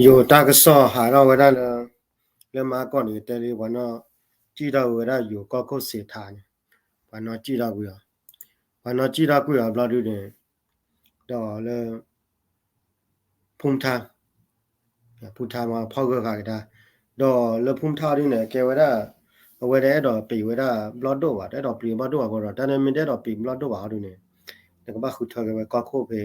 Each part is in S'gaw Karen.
ယိၤတၢ်ကစီၣ်ဟးထီၣ်ဝဲဒၣ်လၢ လၢမၤကီၢ်န့ၣ် တဲလံ ပှၤနီၣ်စံၣ်ထီၣ်ကွံာ်ဝဲဒၣ်ယိၤကီၢ်ခိၣ်စ့းထးန့ၣ်, ပှၤနီၣ်စံၣ်ထီၣ်ကွံာ်အီၤ, ပှၤနီၣ်စံၣ်ထီၣ်ကွံာ်အီၤဘျီဒုန့ၣ်, ဒီးလၢ ဖူမထါ, ဖူမထါမ့ၢ်ဖီၣ်ဂၢၢ်ဃာ်ကဒါ, ဒီးလၢဖူမထါဒုန့ၣ် ကဲဝဲဒၣ် အဝဲတအဲၣ်ဒိးပံာ်ဝဲဒၣ်ဘျီၣ်ဒိၣ်ဘၣ်, တအဲၣ်ဒိးပံာ်ဘျီၣ်ဒိၣ်ဘၣ်အဃိဒီး တၢ်န့ၣ်မ့ၢ်တအဲၣ်ဒိးပံာ်ဘျီၣ်ဒိၣ်ဘၣ်အီၤဒုန့ၣ်, နကဘၣ်ဃုထၢက့ၤဝဲကီၢ်ခိၣ်ဖဲ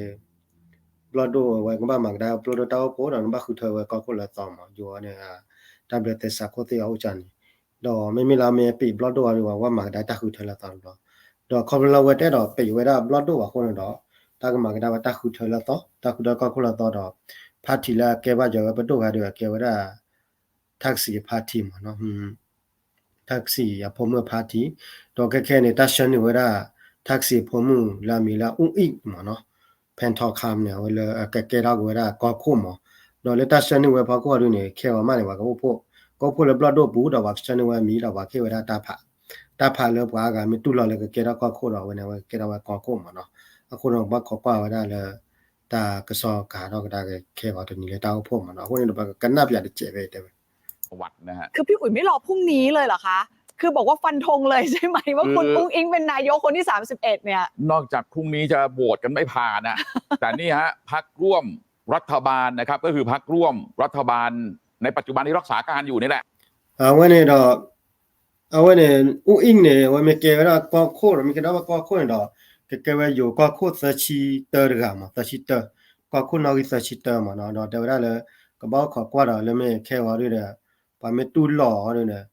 ဘျီၣ်ဒိၣ်ဝဲ ကဘၣ်မၤကဒါဘျီၣ်ဒိၣ်တၢ်အိၣ်ဖှိၣ်ဒီး နဘၣ်ဃုထၢဝဲကီၢ်ခိၣ်လၢသီမး, ယိၤန့ၣ် တၢ်ဘျၢသဲစးခိၣ်သ့ၣ်အအိၣ်ကၢန့ၣ်, ဒီးမ့မ့ၢ်လၢမ့ၢ်ပံာ်ဘျီၣ်ဒိၣ်အီၤဒု ပှၤကဘၣ်မၤကဒါတၢ်ဃုထၢလၢသီတဘျီ, ဒီးခီဖျိလၢအဝဲတအဲၣ်ဒိးပံာ်ဝဲဒၣ်ဘျီၣ်ဒိၣ်ဘၣ်အဃိန့ၣ်ဒီး တၢ်ကမၤကဒါဝဲတၢ်ဃုထၢလၢသီ, တၢ်ဃုထၢကီၢ်ခိၣ်လၢသီဒီး ဖါထံးလၢအကဲဘၣ်ယီၤဝဲပဒိၣ်ဂၤဒီး အကဲဝဲဒၣ် ထၣ်ကစံးဖါထံးမးနီၤ ထၣ်ကစံးအဖိမုၣ်ဖါထံး, ဒီးခဲခဲန့ၣ် တၢ်ဆှၢနုာ်ဝဲဒၣ် ထၣ်ကစံးအဖိမုၣ်လၢအမံၤလၢအူအံၣ်မးနီၤ, ဖဲထီခါန့ၣ် အဝဲလၢအကကဲထီၣ်က့ၤဝဲဒၣ်ကီၢ်ခိၣ်မး, ဒီးလၢတၢ်ဆှၢနုာ်ဝဲဖီခိၣ်အီၤဒုန့ၣ် ခဲအံၤမးန့ၣ် ပှၤကအိၣ်ဖှိၣ်, ကအိၣ်ဖှိၣ်လၢဘျီၣ်ဒိၣ်ပူၤဒီးပှၤကဆှၢနုာ်ဝဲအမံၤဒီးပှၤကဟ့ၣ်ဝဲဒၣ်တၢ်ဖး, တၢ်ဖးလၢပှၤအါဂၤမ့ၢ်တူၢ်လိာ်လၢကကဲထီၣ်ကီၢ်ခိၣ်ဒီး အဝဲန့ၣ်အဝဲကကဲထီၣ်ဝဲကီၢ်ခိၣ်မးနီၤ, အဃိန့ၣ် ပဘၣ်ခိးကွၢ်ဝဲဒၣ်လၢ တၢ်ကစီၣ်ကဟးထီၣ်ကဒါက့ၤခဲအံၤတနံၤလၢတၢ်အိၣ်ဖှိၣ်မးနီၤ, အဃိန့ၣ်ဒီးပကကနၣ်ပၠးတစဲးဖဲတဲဝဲ คือพี่อุ๋ยไม่รอพรุ่งนี้เลยเหรอคะ คือบอกว่าฟันธงเลยใช่ไหมว่าคุณอุ๊งอิ๊งเป็นนายกคนที่สามสิบเอ็ดเนี่ย นอกจากพรุ่งนี้จะโหวตกันไม่ผ่านนะ แต่นี่ฮะ พรรคร่วมรัฐบาลนะครับ ก็คือพรรคร่วมรัฐบาลในปัจจุบันที่รักษาการอยู่นี่แหละ အဝဲန့ၣ်ဒီး အဝဲန့ၣ် အူအံၣ်န့ၣ် အဝဲမ့ၢ်ကဲဝဲဒၣ်ကီၢ်ခိၣ်ဒီး မ့ၢ်ကဲထီၣ်ဝဲကီၢ်ခိၣ်န့ၣ်ဒီး ကကဲဝဲယိၤကီၢ်ခိၣ်သၢဆံတၢတဂၤမး သၢဆံတၢ, ကီၢ်ခိၣ်နီၣ်ဂံၢ်သၢဆံတၢမးနီၤ, ဒီးတဲဝဲဒၣ်လၢ ကဘၣ်အိၣ်ခိးကွၢ်ဒီးလၢမ့ၢ်ခဲအံၤဒုဒီး ပှၤမ့ၢ်တူၢ်လိာ်အီၤဒုဒီး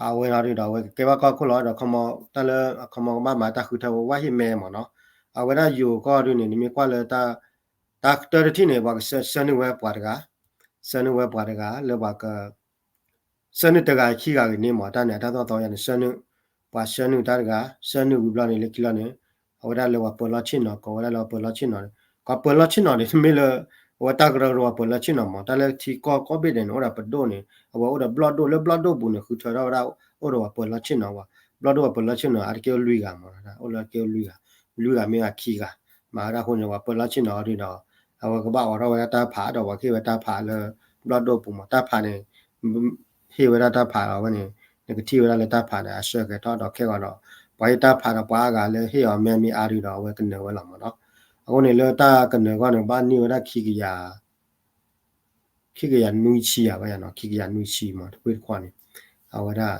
အဝဲနီၤဒုဒီး အဝဲကကဲဘၣ်ကီၢ်ခိၣ်လီၤ, ဒီးခီမီ တၢ်လၢအခီမီကဘၣ်မၤတၢ်ဃုထၢဝဲဝဲဟ့ၣ်မဲမးနီၤ, အဝဲဒၣ်ယိၤကီၢ်ဒုန့ၣ် နမ့ၢ်ကွၢ်လၢ တၢ်ကတၢၢ်တထံၣ်န့ၣ် ပှၤကဆှၢနုာ်ဝဲပှၤတဂၤ, ဆှၢနုာ်ဝဲပှၤတဂၤ လၢပှၤက ဆှၢနုာ်တဂၤခံဂၤဂ့ၤန့ၣ်မး တၢ်န့ၣ် အတၢ်သီၣ်သီယၤန့ၣ် ဆှၢနုာ်, ပှၤဆှၢနုာ်တၢ်တဂၤ, ဆှၢနုာ်ဝံၤဘျီန့ၣ် လၢခံလီၤန့ၣ် အဝဲဒၣ်လၢပှၤပၢၤလီၢ်ဆ့ၣ်နီၤ ကိးဝဲဒၣ်လၢပှၤပၢၤလီၢ်ဆ့ၣ်နီၤန့ၣ်, ပှၤပၢၤလီၢ်ဆ့ၣ်နီၤန့ၣ် တမ့ၢ်လၢ အဝဲတၢ်ကရၢကရိပှၤပၢၤလီၢ်ဆ့ၣ်နီၤမး တၢ်လၢထံကီၢ်ကိးဘ့ၣ်ဒဲးန့ၣ် အိၣ်ဒီးပဒိၣ်န့ၣ် အဝဲအိၣ်ဒီးဘျီၣ်ဒိၣ် လၢဘျီၣ်ဒိၣ်ပူၤန့ၣ် ဃုထၢထီၣ်ဝဲဒၣ် အိၣ်ဒီးပှၤပၢၤလီၢ်ဆ့ၣ်နီၤဝဲ, ဘျီၣ်ဒိၣ်ပှၤပၢၤလီၢ်ဆ့ၣ်နီၤ အါတက့ၢ်အိၣ်လွံၢ်ဂၤမး အိၣ်လၢအါတက့ၢ်အိၣ်လွံၢ်ဂၤ, လွံၢ်ဂၤမ့ၢ်ဂၤခံဂၤ, မၤဝဲဒၣ်အဃိန့ၣ် ပှၤပၢၤလီၢ်ဆ့ၣ်နီၤအီၤဒုဒီး အဝဲကဘၣ်အိးထီၣ်ဝဲဒၣ်တၢ်ဖး ဒီးပှၤကဟ့ၣ်ဝဲတၢ်ဖးလၢ ဘျီၣ်ဒိၣ်ပူၤမး တၢ်ဖးန့ၣ် ဟ့ၣ်ဝဲဒၣ်တၢ်ဖးဒီးအဝဲန့ၣ် နကထံၣ်ဝဲဒၣ်လၢတၢ်ဖးန့ၣ် အဆၢကဲၤထီၣ်ဒီးခဲဂီၤဒီး ပှၤဟ့ၣ်တၢ်ဖးဒီးပှၤအါဂၤလၢဟ့ၣ်အီၤမ့ၢ်မ့ၢ်အါဒုဒီး အဝဲကနၢၤဝဲလီၤမးနီၤ, အဃိန့ၣ်လၢတၢ်ကနၢၤအဂီၢ်န့ၣ် ဘၣ်န့ၢ်ဝဲဒၣ်ခံကယၤ ခံကယၤနွံဆံယၤဝဲယၤနီၤ ခံကယၤနွံဆံမး တကွ့ၢ်တခီန့ၣ် အဝဲဒၣ်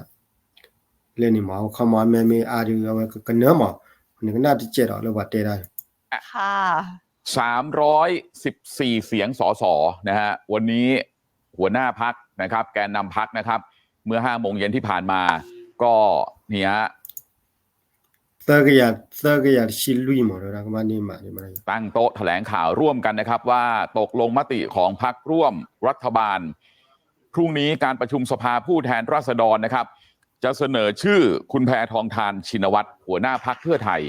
လၢန့ၣ်မး အခီမီ အမ့ၢ်မ့ၢ်အါဒု အဝဲကနၢၤမး နကနၣ်တစဲးဒီးလၢပှၤတဲဒၣ် ค่ะ สามร้อยสิบสี่ เสียง สส นะฮะ วันนี้หัวหน้าพรรคนะครับ แกนนำพรรคนะครับ เมื่อ ห้า โมงเย็นที่ผ่านมา ก็นี่ฮะ သၢကယၤ သၢကယၤတဆံလွံၢ်မး ဒီးကဘၣ်န့ၢ်မးန့ၣ်မး ตั้งโต๊ะแถลงข่าวร่วมกันนะครับว่าตกลงมติของพรรคร่วมรัฐบาล พรุ่งนี้การประชุมสภาผู้แทนราษฎรนะครับ จะเสนอชื่อคุณแพทองธาร ชินวัตร หัวหน้าพรรคเพื่อไทย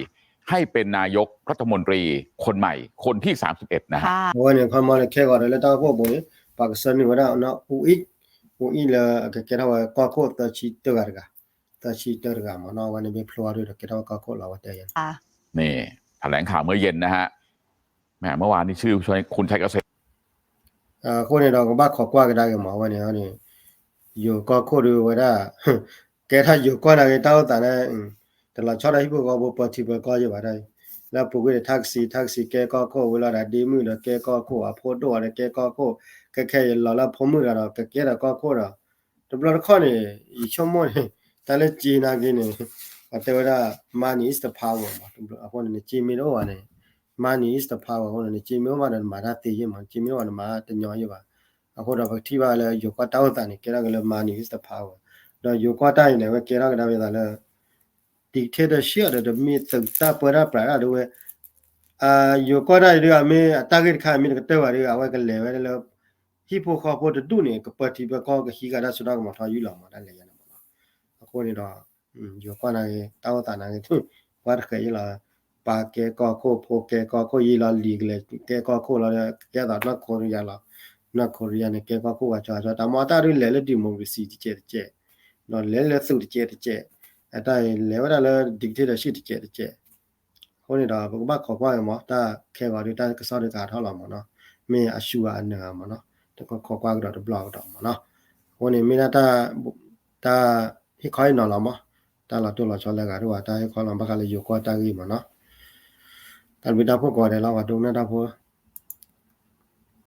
ให้เป็นนายกรัฐมนตรีคนใหม่คนที่ สามสิบเอ็ด นะฮะ ค่ะ အဝဲန့ၣ် ခီမီလၢခဲဂီၤဒီးလၢတၢ်အိၣ်ဖှိၣ်ပူၤန့ၣ် ပှၤကဆှၢနုာ်ဝဲဒၣ်နီၤ အူအံၣ်, အူအံၣ်လၢအကကဲထီၣ်ဝဲကီၢ်ခိၣ်သၢဆံတၢတဂၤတဂၤ, သၢဆံတၢတဂၤမးနီၤ အဝဲန့ၣ်မ့ၢ်ဖျိအီၤဒုဒီးကဲထီၣ်ဝဲကီၢ်ခိၣ်လီၤ အဝဲတဲယၤန့ၣ် ค่ะ นี่ แถลงข่าวเมื่อเย็นนะฮะ แหม เมื่อวานนี้ชื่อคุณชัยเกษม အဃိန့ၣ်ဒီးကဘၣ်ခိးကွၢ်ကဒါက့ၤမး အဝဲန့ၣ်န့ၣ် ယိၤကီၢ်ခိၣ်ဒုဝဲဒၣ် ကဲထီၣ်ယိၤကီၢ်နာ်က့ၤတၢ်အိၣ်သးန့ၣ် တလီၤဆီဒီးဟံၣ်ဖိဃီဖိပၢၤထံပၢၤကီၢ်ယဲၢ်ဘၣ်တၢ်အံၤ လၢအပူၤကွံာ်န့ၣ် ထၣ်ကစံး ထၣ်ကစံးကဲကီၢ်ခိၣ်ဝံၤလီၤဒီး ဒ့မုၣ်ဒီးကဲကီၢ်ခိၣ် အဖိဒိၣ်အီၤဒီးကဲကီၢ်ခိၣ် ခဲခဲအံၤလီၤလၢအဖိမုၣ်တဂၤဒီး ကကဲထီၣ်ကီၢ်ခိၣ်ဒီး တဘျီတခီၣ်န့ၣ် ယဆိကမိၣ်န့ၣ် တၢ်လၢကၠ့နာ်က့ၤန့ၣ် အတဲဝဲဒၣ် money is the power မး အဃိန့ၣ် နကၠ့မ့ၢ်တအိၣ်ဘၣ်န့ၣ် money is the power အဃိန့ၣ် နကၠ့မ့ၢ်အိၣ်ဘၣ်ဒီးနမၤတၢ်သ့ယဲၢ်မး နကၠ့မ့ၢ်အိၣ်ဘၣ်နမၤတညီယဲၢ်ဘၣ် အဃိဒီးပကထံၣ်ဘၣ်လၢယိၤကီၢ်တၢ်အိၣ်သးန့ၣ် ကဲထီၣ်က့ၤလၢ money is the power ဒီးယိၤကီၢ်တၢ်အံၤန့ၣ် အဝဲကဲထီၣ်ကဒါဝဲသးလၢ dictatorship ဒီးတမ့ၢ်သုးတၢ်ပၢတၢ်ပြးတၢ်ဒ်ဝဲ ယိၤကီၢ်တၢ်အံၤဒုး အမ့ၢ်အတၢ်ဂ့ၢ်တခါမ့ၢ်တကတၢၢ်ဘၣ်ဒီး အဝဲကလဲၤဝဲလၢ ဟံၣ်ဖိဃီဖိတဒူၣ်န့ၣ် ကပၢၤထံပၢၤကီၢ် ကဟံးဃာ်တၢ်စိတၢ်ကမီၤထီယူၢ်လီၤမး တၢ်လဲၤယါန့ၣ်မးနီၤ. အဃိန့ၣ်ဒီး ယိၤကီၢ်နာ်က့ၤ တၢ်အိၣ်သးနာ်က့ၤ ပှၤတဃဲးယဲၢ်လီၤ. ပၢ်ကဲကီၢ်ခိၣ် ဖိကဲကီၢ်ခိၣ် ယံာ်လီၤလံၤကလဲၤကဲကီၢ်ခိၣ်လီၤဒီး ကဲသိးနီၢ်ခိရံယါလီၤ. နီၢ်ခိရံယါန့ၣ် ကဲကီၢ်ခိၣ်ဝဲကၠီကၠီ တၢ်မ့ၢ်တၢ်ဒုးလဲၤလၢ democracy တကဲးတကဲး ဒီးလဲၤလၢသုးတကဲးတကဲး အတၢ်အံၤလဲၤဝဲဒၣ်လၢ dictatorship တကဲးတကဲး အဃိန့ၣ်ဒီး ပကဘၣ်ခိးကွၢ်က့ၤမး တၢ်ခဲဂီၤဒုး တၢ်ကစီၣ်ဒုးကဟးထီၣ်လီၤမးနီၤ. မ့ၢ်အဆူၣ်အနၢၤမးနီၤ. တခီခိးကွၢ်ကဒီးတဘျီကဒီးမ့ၢ်နီၤ. အဃိန့ၣ်မ့ၢ်ဒၣ် တၢ်ဟ့ၣ်ခီဟ့ၣ်နီၤလီၤမး, တၢ်လီၤတိၢ်လီၤဆီလၢအဂၤတအိၣ်ဘၣ်, တၢ်ဟ့ၣ်ခီလီၤဘၣ်ဃးလၢယိၤကီၢ်တၢ်ဂ့ၢ်မ့ၢ်နီၤ. တၢ်ဘျုးတၢ်ဖှိၣ်ကိးဂၤဒဲးလီၤ ပှၤဒိကနၣ်တၢ်ဖိ